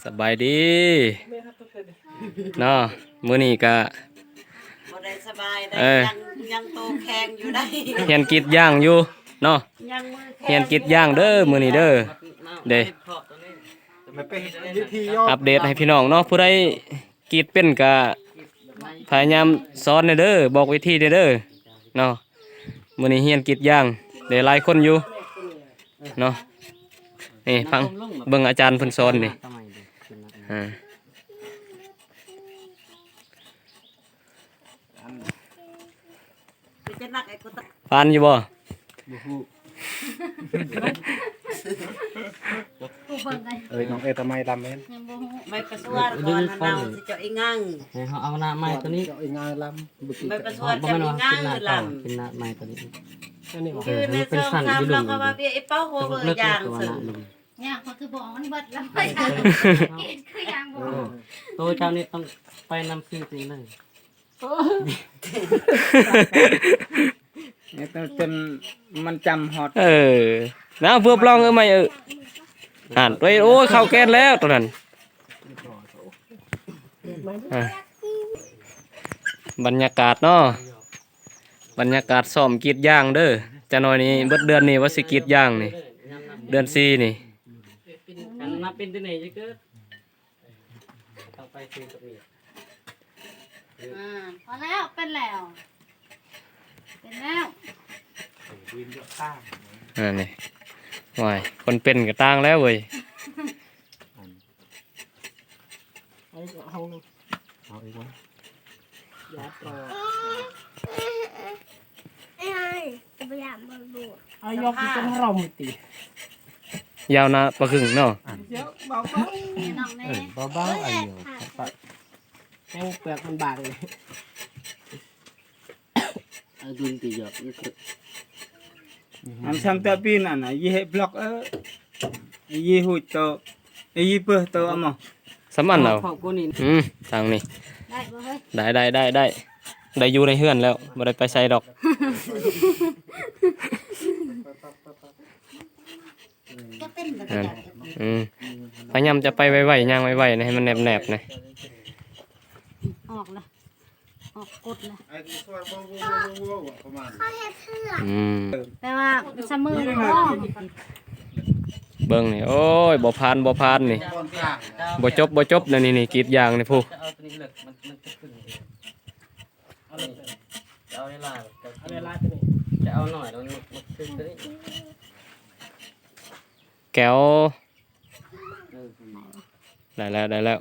ສະບາຍດີເນາະ ມື້ນີ້ກະ ບໍ່ໄດ້ສະບາຍໄດ້ ເອີ ຍັງ ຍັງໂຕແຂງຢູ່ໄດ໋ ຮຽນກຣີດຢາງຢູ່ເນາະ ຍັງມືແຂງ ຮຽນກຣີດຢາງເດີ ມື້ນີ້ເດີ ເດ້ ອັບເດດໃຫ້ພີ່ນ້ອງເນາະ ຜູ້ໃດກຣີດເປັນກະພະຍາຍາມສອນແດ່ເດີ ບອກວິທີແດ່ເດີເນາະ ມື້ນີ້ຮຽນກຣີດຢາງໄດ້ຫຼາຍຄົນຢູ່ ເນາະ ນີ້ຟັງເບິ່ງອາຈານເພິ່ນສອນນີ້ ອ່າ ຜ່ານຢູ່ບໍ່? ບໍ່ຮູ້ ເອີຍ ນ້ອງເອີຍ ຕາໄມ້ດຳແມ່ນ ຍັງບໍ່ຮູ້ ໄມ້ປະສວາກ່ອນ ເຮົາຊິເຈາະອີງາງ ໃຫ້ເຮົາເອົາໜ້າໄມ້ຕົວນີ້ ເຈາະອີງາງລຳ ບໍ່ ບໍ່ແມ່ນວ່າເປັນໜ້າເຕົາ ເປັນໜ້າໄມ້ຕົວນີ້ ອັນນີ້ບໍ່ ຢູ່ໃນຊ່ອງທຳເນາະ ເຂົາວ່າເວຍໄອ້ເປົາຫົວເບີຢາງ ຍາກ ຂ້ອຍຄືບໍ່ເອົາມັນເບິດລະ ໄປຄືຢາງບໍ່ ໂຕເຈົ້ານີ້ຕ້ອງໄປນຳຊື່ຕົວເອງເລີຍ ເຮັດຈົນມັນຈຳຮອດ ເອີ ນະ ເພື່ອປະລອງ ເອີ ໄມ້ ເອີ ຫັ້ນ ໂອ້ຍ ເຂົ້າແກນແລ້ວຕົວນັ້ນ ອ່າ ບັນຍາກາດເນາະ ບັນຍາກາດຊ້ອມກຣີດຢາງເດີ ຈັກໜ້ອຍນີ້ເບິດເດືອນນີ້ວ່າຊິກຣີດຢາງນີ້ ເດືອນສີ່ນີ້ ອັນນັບເປັນຕົວນີ້ຈະເກີດ ຕ້ອງໄປຄືກັບນີ້ ອ່າ ພໍແລ້ວ ເປັນແລ້ວ ເປັນແລ້ວ ອັນນີ້ ໂອ້ຍ ຄົນເປັນກໍຕ່າງແລ້ວເວີຍ. ເອົາອີກຫ້ອງໜຶ່ງ ເອົາອີກບໍ່? ເອົາຢອກຢູ່ຕົງເຮົາມື້ຕິ ຢາວນະປະຫຶ່ງເນາະ ເຈົ້າເບົາໆ ເອີ ເບົາໆ ອັນດຽວ ແຫ້ງເປືອກມັນບາງເລີຍ. ອາດຸນຕິຢອກ ອັນຊ້ຳແຕ່ປີນັ້ນນະ ຢີເຮັດບລັອກ ເອີ ຢີຫູໂຕ ຢີເປີໂຕອະໝໍ ສຳອັນເອົາ ອືມ ທາງນີ້ ໄດ້ບໍ່ເຮີ້ຍ ໄດ້ ໄດ້ ໄດ້ ໄດ້ ໄດ້ຢູ່ໃນເຮືອນແລ້ວ ບໍ່ໄດ້ໄປໃສດອກ. ອືມ ພະຍາຍາມຈະໄປໄວໆ ຍ່າງໄວໆ ໃຫ້ມັນແນບໆ ນະ ອອກລະ ອອກກົດລະ ອືມ ແປວ່າສະເໝີແລ້ວບໍ່? ເບິ່ງນີ້ ໂອ້ຍ ບໍ່ຜ່ານ ບໍ່ຜ່ານນີ້ ບໍ່ຈົບ ບໍ່ຈົບນະ ນີ້ ນີ້ ກຣີດຢາງນີ້ ຜູ້ ເອົາຫຼາຍໆ ຈະເອົາໜ້ອຍ ແກ້ວ ໄດ້ແລ້ວ ໄດ້ແລ້ວ.